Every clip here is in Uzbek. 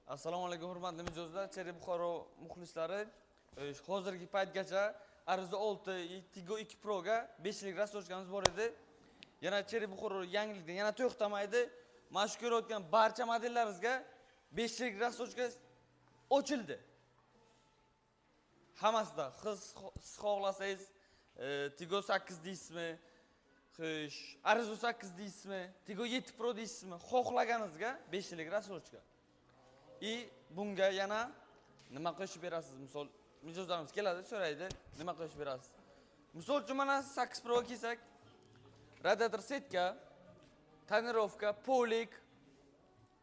Assalomu alaykum, hurmatli mijozlar, Chery Buxoro muxlislari. Hozirgi paytgacha Arrizo 6 Tiggo 2 Pro'ga 5 yillik рассрочка miz bor edi. Yana Chery Buxoro yangilikdan yana to'xtamaydi. Mana shu ko'rayotgan barcha modellarimizga 5 yillik рассрочка ochildi. Hammasida siz xohlasangiz, Tiggo 8 deysizmi, xo'sh, Arrizo 8 deysizmi, Tiggo 7 Pro deysizmi, xohlaganingizga 5 yillik рассрочка. И bunga yana nima qo'shib berasiz? Misol, mijozlarimiz keladi, so'raydi, nima qo'shib berasiz? Misol uchun, mana 8 Pro kelsak, radiator сетка, тонировка, полик,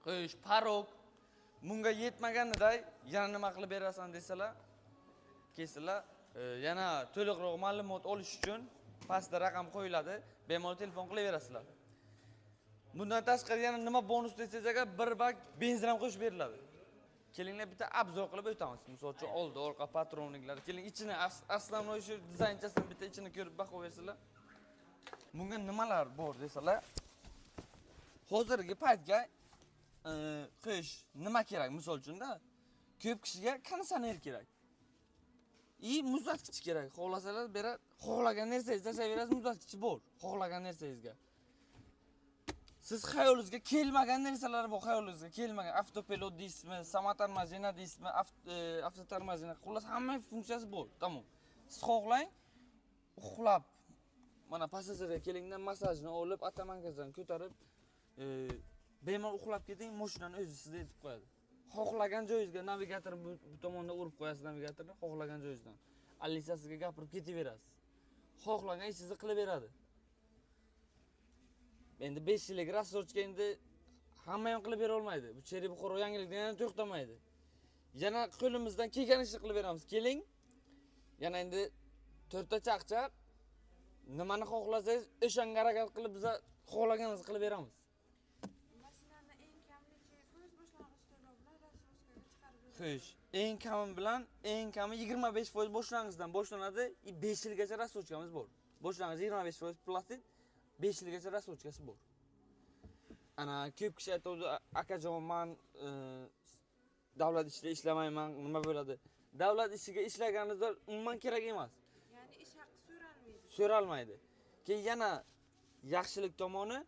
xo'sh, порог, bunga yetmaganiday yana nima qilib berasan desalar, kelsalar, yana to'liqroq ma'lumot olish uchun pastda raqam qo'yiladi, bemalol telefon qilaverasizlar. Bundan tashqari yana nima bonus desangiz agar, bir bak benzin ham qo'shib beriladi. Kelinglar, bitta обзор qilib o'tamiz. Misol uchun, oldi, orqa подрамник lar. Keling, ichini основной shu dizaynchasini bitta ichini ko'rib baho bersinlar. Bunga nimalar bor desalar, hozirgi paytga xo'sh, nima kerak misol uchunda? Ko'p kishiga konditsioner kerak. И muzlatgich kerak. Xohlasalar beradi, xohlagan narsangizni tashlayverasiz, muzlatgichi bor. Xohlagan narsangizga. Siz xayolingizga kelmagan narsalar bor, xayolingizga kelmagan. Автопилот deysizmi, самоторможение deysizmi, автоторможение, xullas, hamma funksiyasi bor. Tamom. Siz xohlang, uxlab, mana passajirga kelingda massajni olib, оттоманка sidan ko'tarib, bemalol uxlab keting, mashinani o'zi sizga yetib qo'yadi. Xohlagan joyingizga navigator bu tomonda urib qo'yasiz navigatorni, xohlagan joyingizdan. Alisa sizga gapirib ketaverasiz. Xohlagan ishingizni qilib beradi. Endi 5 yillik рассрочка endi hamma ham qilib bera olmaydi. Bu Chery Buxoro yangilikdan yana to'xtamaydi. Yana qo'limizdan kelgan ishni qilib beramiz. Keling. Yana endi to'rtta chaqchaq, nimani xohlasangiz, o'shanga harakat qilib biza xohlaganingizni qilib beramiz. Mashinani eng kam necha foiz boshlang'ich to'lov bilan рассрочка ga chiqarib beradi? Xo'sh, eng kami bilan, eng kami 25% boshlang'ichdan boshlanadi. И 5 yilgacha рассрочка miz bor. Boshlang'ich 25% платит, 5 yilgacha рассрочка si bor. Ana ko'p kishi aytadi, akajon, man davlat ishida ishlamayman, nima bo'ladi? Davlat ishiga ishlaganingizda umuman kerak emas. Ya'ni ish haqi so'ralmaydi. So'ralmaydi. Keyin yana yaxshilik tomoni,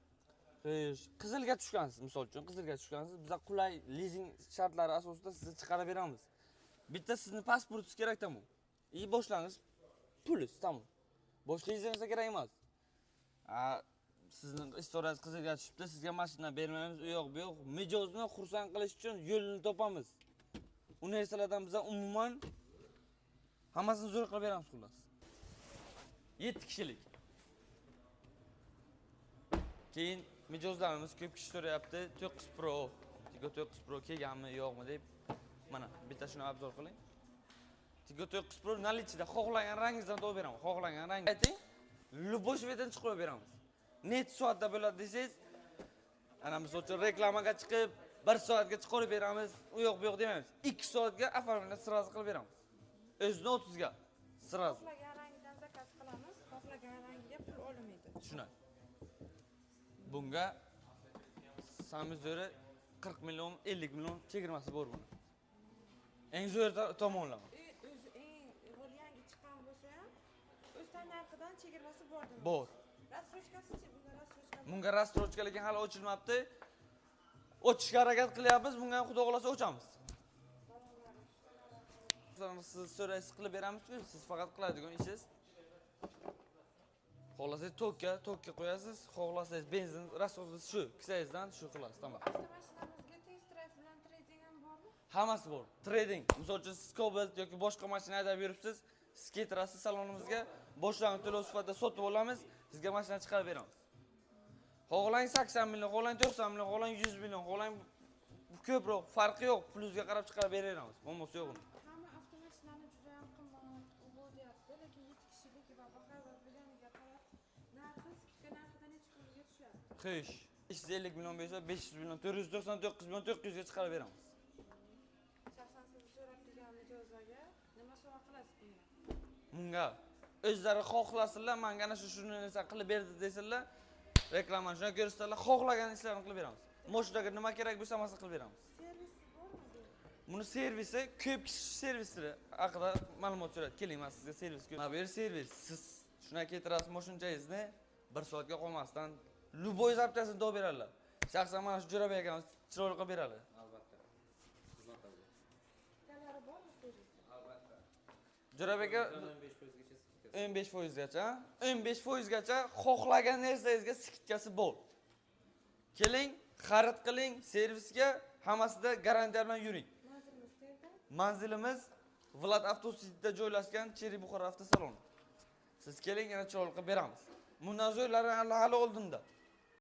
xo'sh, qizilga tushgansiz, misol uchun, qizilga tushgansiz, biza qulay lizing shartlari asosida sizni chiqarib beramiz. Bitta sizni pasportingiz kerak, tamom. И boshlang'ich pulingiz, tamom. Boshqa hech narsa kerak emas. A, sizni история ngiz qizilga tushibdi, sizga mashina bermaymiz, u yoq bu yoq. Mijozni xursand qilish uchun yo'lini topamiz. U narsalardan biza umuman hammasini zo'r qilib beramiz, xullas. 7 kishilik. Keyin mijozlarimiz ko'p kishi so'rayapti, 9 Pro, Tiggo 9 Pro kelganmi, yo'qmi deb. Mana bitta shuni обзор qiling. Tiggo 9 Pro наличие da, xohlagan rangingizdan topib beraman. Xohlagan rang ayting, любой цвет dan chiqarib beramiz. Necha soatda bo'ladi desangiz, ana misol uchun reklamaga chiqib, 1 soatga chiqarib beramiz, u yoq bu yoq demaymiz. 2 soatga оформление сразу qilib beramiz. O'zini 30 ga сразу. Xohlagan rangidan заказ qilamiz, xohlagan rangiga pul olinmaydi. Shunday. Bunga sami zo'ri 40 million, 50 million chegirmasi bor buni. Eng zo'r tomonlama. O'zi eng hol yangi chiqqan bo'lsa ham, o'z narxidan chegirmasi bor demak. Bor. Рассрочка sichi, bunda рассрочка? Bunga рассрочка lekin hali ochilmabdi. Ochishga harakat qilyapmiz, bunga ham xudo xohlasa ochamiz. Siz so'raysiz, qilib beramiz-ku, siz faqat qiladigan ishingiz xohlasangiz tokka qo'yasiz, xohlasangiz benzin расход ingiz shu kissangizdan shu qilasiz, tamom. Avtomashinamizga test drive bilan trade-in ham bormi? Hammasi bor. Trade-in. Misol uchun, siz Cobalt yoki boshqa mashina haydab yuribsiz, siz keltirasiz salonimizga, boshlang'ich to'lov sifatida sotib olamiz, sizga mashina chiqarib beramiz. Xohlang 80 million, xohlang 90 million, xohlang 100 million, xohlang ko'proq, farqi yo'q, pulingizga qarab chiqarib beraveramiz. Muammosi yo'q uni. Hamma avtomashinani juda ham qimmat, u bu deyapti, lekin 7 kishilik va baho bilganiga qarab narxi скидка narxida necha pulga tushadi? Xo'sh, 550 million bo'lsa, 500 million, 499 million 900 ga chiqarib beramiz. Shaxsan sizni so'rab kelgan mijozlarga nima sovg'a qilasiz bunga? Bunga o'zlari xohlasinlar, manga ana shu shuni narsa qilib berdi desinlar, reklamani shuna ko'rsatsalar, xohlagan ishlarini qilib beramiz. Moshinaga nima kerak bo'lsa, hammasini qilib beramiz. Servisi bormi? Buni servisi, ko'p kishi servisi haqida ma'lumot so'radi. Keling, men sizga servis. Mana bu yer servis. Siz shuna keltirasiz mashinangizni, bir soatga qolmasdan любой запчасть ini topib beradilar. Shaxsan mana shu Jo'rabek akamiz chiroyli qilib beradi. Albatta. Xizmat qiladi. Stikkalari bormi servisda? Albatta. Jo'rabek aka. 15 foizgacha скидка si. 15 foizgacha, 15 foizgacha xohlagan narsangizga скидка si bor. Keling, xarid qiling, servisga hammasida garantiya bilan yuring. Manzilimiz qayerda? Manzilimiz Vlad Avtositida joylashgan Chery Buxoro avtosaloni. Siz keling, yana chiroyli qilib beramiz. Bundan zo'rlari hali oldinda.